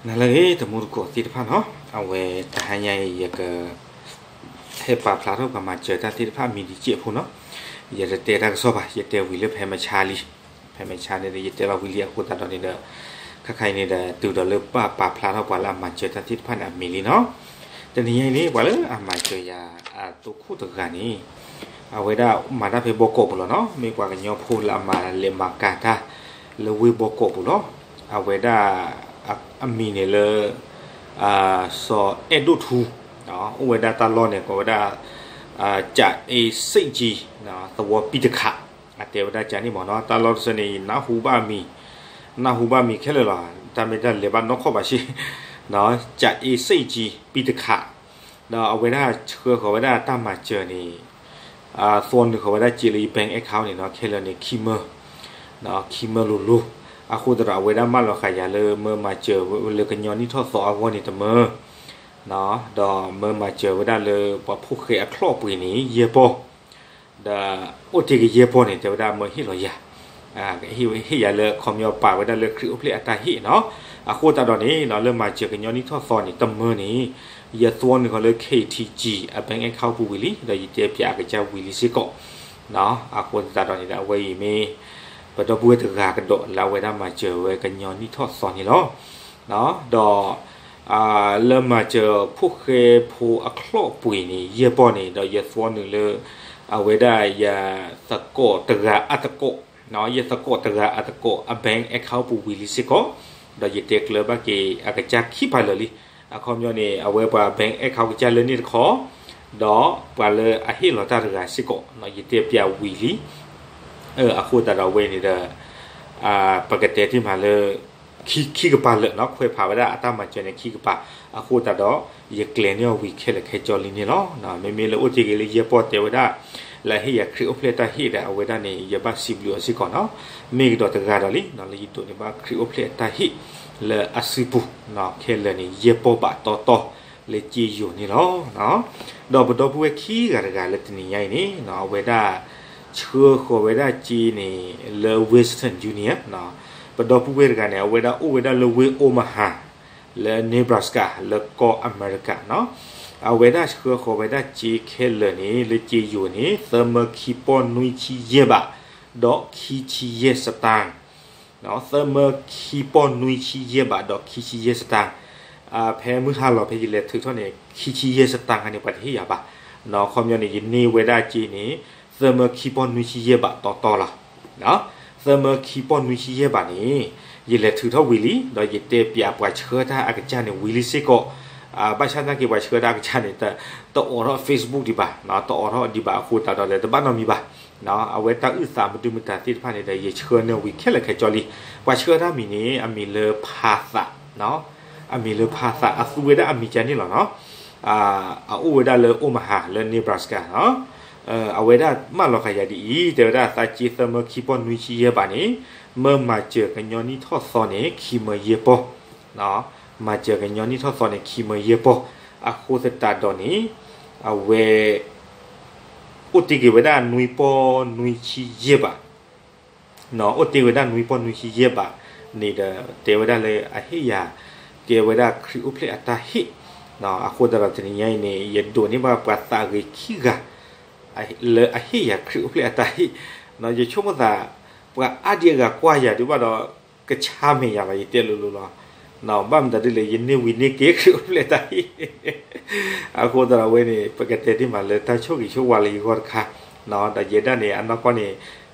နၤလၢအဂ့ၤ တမူတကိးသ့ၣ်တဖၣ်နီၤ, အဝဲတဟါညါအံၤ ယက ဟဲပာ်ဖျါထီၣ်ပှၤမၤစၢၤတၢ်သ့ၣ်တဖၣ်အမံၤတကဲးဖိနီၤ, ယတတဲတၢ်ကစီၣ်ဘၣ်, ယတဲဝံၤလၢဖဲမဆါလံ, ဖဲမဆါန့ၣ်ဒီး ယတဲလီၤဝံၤလံအဃိသတးဒီးန့ၣ်ဒီး ခါခါအံၤန့ၣ်ဒီး တုၤဒီးလၢပာ်ပာ်ဖျါထီၣ်ပှၤလၢအမၤစၢၤတၢ်သ့ၣ်တဖၣ်န့ၣ်အမံၤလံနီၤ, တနံၤညါအံၤန့ၣ် ပှၤလၢအမၤစၢၤယၤအသုးခိၣ်တဂၤန့ၣ် အဝဲဒၣ်မၤတၢ်ဖဲဘီကီးပူၤလီၤနီၤ, မ့ၢ်ပှၤကညီဖိလၢအမၤလဲၤမၤကၤတၢ် လၢဝ့ၢ်ဘီကီးပူၤလီၤ, အဝဲဒၣ် အမံၤန့ၣ်လၢ စီၤအဲၣ်ဒိၣ်ထူ, အိၣ်ဝဲဒၣ်တၢ်လီၢ်န့ၣ် ကိးဝဲဒၣ် ကးအ့စ့ၣ်ကံ သဝီပံတခး, အတဲဝဲဒၣ်ကန့ၣ်မ့ၢ်နီၤ, တၢ်လီၢ်တဆၢန့ၣ် နၢ်ဟူဘၣ်မံၤ, နၢ်ဟူဘၣ်မံၤခဲလၢာ်လီၤ, တၢ်မ့ၢ်တၢ်လဲၤဘၣ်နီၢ်ခီၣ်ဘၣ်ဆ့, ကးအ့စ့ၣ်ကံ ပံတခး, ဒီးအဝဲဒၣ်ဆှၢဃီၤဝဲဒၣ်တၢ်မၤစၢၤန့ၣ် သွီနုာ်ဃီၤဝဲဒၣ်စ့လၢယ bank account န့ၣ်နီၤ, ခဲလၢာ်န့ၣ် ခံမၢ, ခံမၢလိၤလိၤ, အဃိသတးဒီး အဝဲဒၣ်မၢလီၤဃာ်ယၤလၢမၢမၤစၢၤလၢကညီနံၣ်ထီၣ်သီအဂီၢ်န့ၣ်တမၢ, ဒီးမၢမၤစၢၤဝဲဒၣ်လၢပှၤဖိၣ်ဃဲအချီၣ်ပှ့ၤန့ၣ် ယဲၢ်ပီၢ်, ဒီးအိၣ်တ့ၢ်က့ၤယဲၢ်ပီၢ်န့ၣ် တဲဝဲဒၣ်မၢဟ့ၣ်လီၤယၤ ဟ့ၣ်ယၤလၢအခီပညီပာ်ဝဲဒၣ်လၢခရံာ်အိၣ်ဖျဲၣ်အတၢ်ဟ့ၣ်နီၤ, အဃိသတးဒီးန့ၣ် လၢမၤစၢၤကညီနံၣ်ထီၣ်သီန့ၣ် တမၢန့ၣ် ယသွီနုာ်ဃီၤလၢ K T G အ bank account ပူၤဝံၤလံ, ဒီးယတဲပၠးအကစၢ်ဝံၤလံစ့ၢ်ကီး, အဃိသတးဒီးန့ၣ်ဒီး အဝဲအံၤမ့ၢ် ပဒီပုၢ်ဝဲၢ်တဂၤကဒီးလၢအဝဲဒၣ်မၤစၢၤဝဲကညီနံၣ်ထီၣ်သီန့ၣ်လီၤ. ဒီး လၢမၤစၢၤဖိၣ်ဃဲဖိအချီၣ်ပှ့ၤန့ၣ် ယဲၢ်ပီၢ်န့ၣ် ဒီးယသွီနုာ်လၢ အဝဲဒၣ်ယသကိးတဂၤအသကိး, ယသကိးတဂၤအသကိးအ bank account ပူၤဝံၤလံစ့ၢ်ကီး, ဒီးယတဲကျၢၤဘၣ်က့ၤအကစၢ်ခံပၤလၢာ်လံ. အခီပညီန့ၣ် အဝဲပှၤ bank account ကစၢ်လၢန့ၣ်တခီ, ဒီးပှၤလၢအဟ့ၣ်လီၤတၢ်တဂၤစ့ၢ်ကီး, ယတဲပၠးဝံၤလံ. အဃိသတးဒီးအဝဲန့ၣ်ဒီး ပကတဲတ့ၢ်မးလၢ ခံကပၤလၢာ်နီၤ, ခွဲးဖးဝဲဒၣ်အတၢ်မၤစၢၤန့ၣ်ခံကပၤ, အဃိသတးဒီး ယကျဲၤန့ၢ်အီၤဝံၤခဲလၢာ်ခဲဆ့လံန့ၣ်လီၤ. မ့မ့ၢ်လၢအိၣ်တ့ၢ်က့ၤလၢယဲၢ်ပီၢ်တဲဝဲဒၣ် လၢအဟ့ၣ်ယၤခရံာ်အိၣ်ဖျဲၣ်တၢ်ဟ့ၣ်ဒီး အဝဲဒၣ်န့ၣ် ယဘၣ်စံးဘျုးအီၤစ့ၢ်ကီးနီၤ, မ့ၢ်ကဒီးတဂၤဒီးလံ, လၢယဒိးန့ၢ်ဘၣ်ခရံာ်အိၣ်ဖျဲၣ်အတၢ်ဟ့ၣ်လၢအစုပူၤ, ခဲလၢာ်န့ၣ် ယဲၢ်ပီၢ်ဘၣ်တီတီ လၢစ့ယိၤန့ၣ်လီၤ. ဒီးပဒီပုၢ်ဝဲၢ်ခံဂၤတဂၤလၢတနံၤညါအံၤန့ၣ် အဝဲဒၣ် ဆှၢဃီၤဝဲဒၣ်စ့န့ၣ် လၢ Western Union, ပဒီပုၢ်ဝဲၢ်တဂၤန့ၣ် အဝဲဒၣ်အိၣ်ဝဲဒၣ်လၢဝ့ၢ် Omaha လၢ Nebraska လၢကီၢ်အမဲရကၤနီၤ, အဝဲဒၣ်ဆှၢဃီၤဝဲဒၣ်စ့ခဲလၢာ်န့ၣ် လၢစ့ယိၤန့ၣ် သၢမၢခံပီၢ်နွံဆံယဲၢ်ဘး ဒီးခံဆံယဲၢ်စတၢၢ် သၢမၢခံပီၢ်နွံဆံယဲၢ်ဘးဒီးခံဆံယဲၢ်စတၢၢ်, ဖဲမုၢ်ဟါလီၤဖဲယလဲၤထုးထီၣ်န့ၣ် ခံဆံယဲၢ်စတၢၢ်ခါန့ၣ် ပှၤတဟ့ၣ်ယၤဘၣ်, အခီပညီန့ၣ် ယန့ၢ်ဝဲဒၣ်စ့န့ၣ် သၢမၢခံပီၢ်နွံဆံယဲၢ်ဘးတီတီလီၤ. သၢမၢခံပီၢ်နွံဆံယဲၢ်ဘးန့ၣ် ယလဲၤထုးထီၣ်ဝံၤလံ, ဒီးယတဲပၠးပှၤဆှၢတၢ်အကစၢ်န့ၣ်ဝံၤလံစ့ၢ်ကီး, ဘၣ်ဆၣ်သနာ်က့ပှၤဆှၢတၢ်အကစၢ်န့ၣ် တအိးထီၣ် Facebook ဒံးဘၣ်, တအိးထီၣ်ဒံးဘၣ်အဃိသတးဒီး တဘၣ်နီတမံၤဘၣ်. အဝဲတၢ်အုၣ်သးမနုၤမတၤသ့ၣ်တဖၣ်န့ၣ်ဒီး ယဆှၢန့ၢ်ဝံၤခဲလၢာ်ခဲဆ့လံ. ပှၤဆှၢတၢ်မံၤန့ၣ် အမံၤလၢဖးသး, အမံၤလၢဖးသး အသူဝဲဒၣ်အမံၤကန့ၣ်လီၤနီၤ. အအိၣ်ဝဲဒၣ်လၢ Omaha လၢ Nebraska နီၤ. အဝဲဒၣ်မၢလီၤဃာ်ယၤဒ်အံၤ, တဲဝဲဒၣ်သးစ့သၢမၢခံပီၢ်နွံဆံယဲၢ်ဘးန့ၣ် မၢမၤစၢၤကညီနံၣ်ထီၣ်သီန့ၣ် ခံမၢယဲၢ်ပီၢ် မၤစၢၤကညီနံၣ်ထီၣ်သီန့ၣ် ခံမၢယဲၢ်ပီၢ်, အဃိသတးဒီးန့ၣ် အဝဲ အိၣ်တ့ၢ်က့ၤဝဲဒၣ်နွံပီၢ်နွံဆံယဲၢ်ဘး, အိၣ်တ့ၢ်ဝဲဒၣ်နွံပီၢ်နွံဆံယဲၢ်ဘးန့ၣ်ဒီး တဲဝဲဒၣ်လၢအဟ့ၣ်ယၤ ကဲဝဲဒၣ်ခရံာ်အိၣ်ဖျဲၣ်အတၢ်ဟ့ၣ်, အဃိသတးဒီးတနံၤညါအံၤန့ၣ် ယဒိးန့ၢ်ဘၣ်ပှၤသးဂ့ၤခံဂၤ လၢအဟ့ၣ်ယၤခရံာ်အိၣ်ဖျဲၣ်အတၢ်ဟ့ၣ်, ယဆိကမိၣ်သး ပှၤအါဒံအဂၤကွၢ်ယၤဒုးဘၣ်ဒီး ကဆါမဲာ်ယၤလီၤ ယတဲလိၤလိၤလီၤ. ဘၣ်မတၤဒ်လဲၣ် ယန့ၢ်ဝံၤန့ၢ်က့ၤခရံာ်အိၣ်ဖျဲၣ်တၢ်ဟ့ၣ်, အဃိသတးဒီးအဝဲန့ၣ် ပကတဲတ့ၢ်မးလၢတၢ်ဆိၣ်ဂ့ၤဆိၣ်ဝါလၢယဂီၢ်တခါ, ဒီးယဲဒၣ်န့ၣ် အနီၢ်ကီၢ်န့ၣ်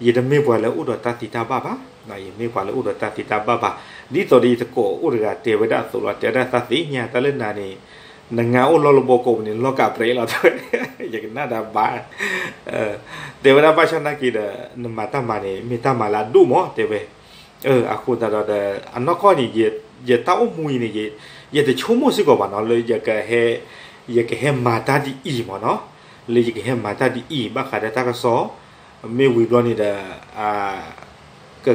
ယတမ့ၢ်ပှၤလၢအိၣ်ဒီးတၢ်သံတၢ်ဘၣ်ဘၣ်, ယမ့ၢ်ပှၤလၢအိၣ်ဒီးတၢ်သံတၢ်ဘၣ်ဘၣ်, ဒ်သိးဒီးယတကိးအိၣ်တဂၤတဲဝဲဒၣ်အသိးလီၤ, တဲဝဲဒၣ်သးသ့ၣ်ညါတၢ်လၢနၤန့ၣ် နငါအိၣ်လီၢ်လၢဘီကီးပူၤန့ၣ် လီၢ်ကးပြဲးလီၤတဲဝဲ, ယကနၣ်ဒၣ်ဘၣ်, တဲဝဲဒၣ်ဘၣ်ဆၣ်သနာ်က့ဒီး နမၤတၢ်မၤန့ၣ် မ့ၢ်တၢ်မၤလၢအဒိၣ်မးတဲဝဲ, အဃိသတးဒီး အနီၢ်ကီၢ်န့ၣ် ယတၢ်အိၣ်မူအံၤန့ၣ် ယတဆိကမိၣ်စ့ၢ်ကီးဘၣ်နီၤ လၢ ယကဟဲမၤတၢ်ဒ်အံၤမးနီၤ, လၢယကဟဲမၤတၢ်ဒ်အံၤ ဘၣ်ဃးဒီးတၢ်ကစီၣ်, မ့ၢ်ဝံၤဘျီန့ၣ်ဒီး က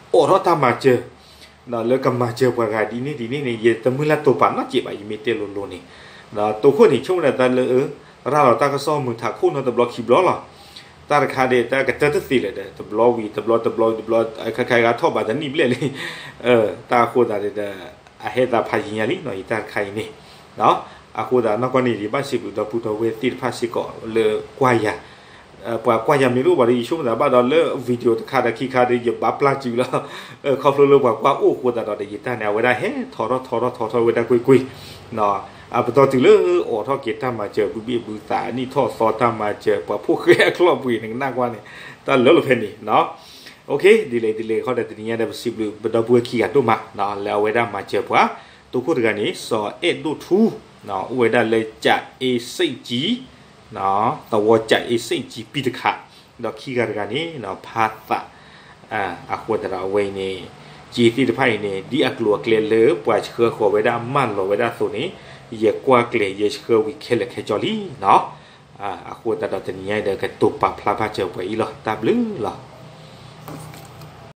အိးထီၣ်တၢ်မၤစၢၤ လၢကမၤစၢၤပှၤဂၤဒ်န့ၣ်ဒ်န့ၣ်န့ၣ် ယတမုၢ်လၢ်တိာ်ပာ်နီတစဲးဘၣ် ယမ့ၢ်တဲလိၤလိၤန့ၣ်, ဒီးတိခိၣ်န့ၣ် ဆိကမိၣ်ဒၣ်တၢ်လၢ ရၤလီၤတၢ်ကစီၣ်မုာ်ထးခိၣ်နီတဘျီခံဘျီလီၤ, တၢ်တခါဒီး တၢ်ကတၢၢ်တသ့လၢၤဒီး တဘျီဝံၤတဘျီ တဘျီဝံၤတဘျီ ခဲခါဂၤထီၣ်ဘၣ်တနံၣ်ဘျဲၣ်လံ, တၢ်အဃိသတးဒီး အဟဲသးဖးယံာ်ညါလံနီၤ ယတၢ်တခါအံၤန့ၣ်. အဃိသတးနီၢ်ကီၢ်န့ၣ် ယဘၣ်စံးဘျုးဒီပုၢ်ဒီဝဲၢ်သ့ၣ်တဖၣ်စ့ၢ်ကီးလၢကွၢ်ယၤ ပှၤကွၢ်ယၤမ့ၢ်တအိၣ်ဘၣ်ဒီး ယဆိကမိၣ်သးဘၣ်ဒီးလၢ video တခါဒီးခံခါဒီး ယဘၣ်ပျၢ်စုလီၤ. ခီဖျိလၢပှၤကွၢ်အိၣ်အဃိသတးဒီး ယတၢ်န့ၣ် အဝဲဒၣ်ဟဲထီၣ်ထီၣ်ထီၣ်ထီၣ်ထီၣ်ထီၣ်ဝဲဒၣ်ကွ့ၢ်ကွ့ၢ် အပတီၢ်တုၤလၢအိးထီၣ်က့ၤတၢ်မၤစၢၤ ဘုဘ့ၣ်ဘုသး နံၣ်ထီၣ်သီတၢ်မၤစၢၤ ပှၤဖိၣ်ဃဲအကျီၢ်ပှ့ၤန့ၣ် ကနၣ်ကွၢ်န့ၣ် တၢ်လၢလီၤဖဲန့ၣ်. ဒ်လဲၣ်ဒ်လဲၣ်ဃီဒီး တနံၤညါဒီး ပစံးဘျုးပဒီပုၢ်ဝဲၢ်ခံဂၤဒိၣ်မး လၢအဝဲဒၣ်မၤစၢၤပှၤ, တိခိၣ်တဂၤန့ၣ် စီၤအဲၣ်ဒိၣ်ထူ အိၣ်ဝဲဒၣ်လၢ ကၠးအ့စ့ၣ်ကၠံ သဝီ ကၠးအ့စ့ၣ်ကၠံ ပံတခး, ဒီးခံဂၤတဂၤန့ၣ် ဖါသး အဃိသတးဒီးအဝဲအံၤန့ၣ် ကၠ့သ့ၣ်တဖၣ်အံၤန့ၣ် ဒ်အကျိၤအကျဲလၢပှၤဆှၢဃီၤဝဲဒၣ်မၢလီၤဝဲဒၣ်အသိးန့ၣ် ယကွၢ်ကျဲၤ ယဆှၢဝံၤခဲလၢာ်ခဲဆ့လံနီၤ. အဃိသတးဒီးတနံၤညါအံၤဒီး ကတိၤပာ်ဖျါဘၣ်စၢၤပှဲၤအံၤလီၤ. တၢ်ဘျုးလီၤ.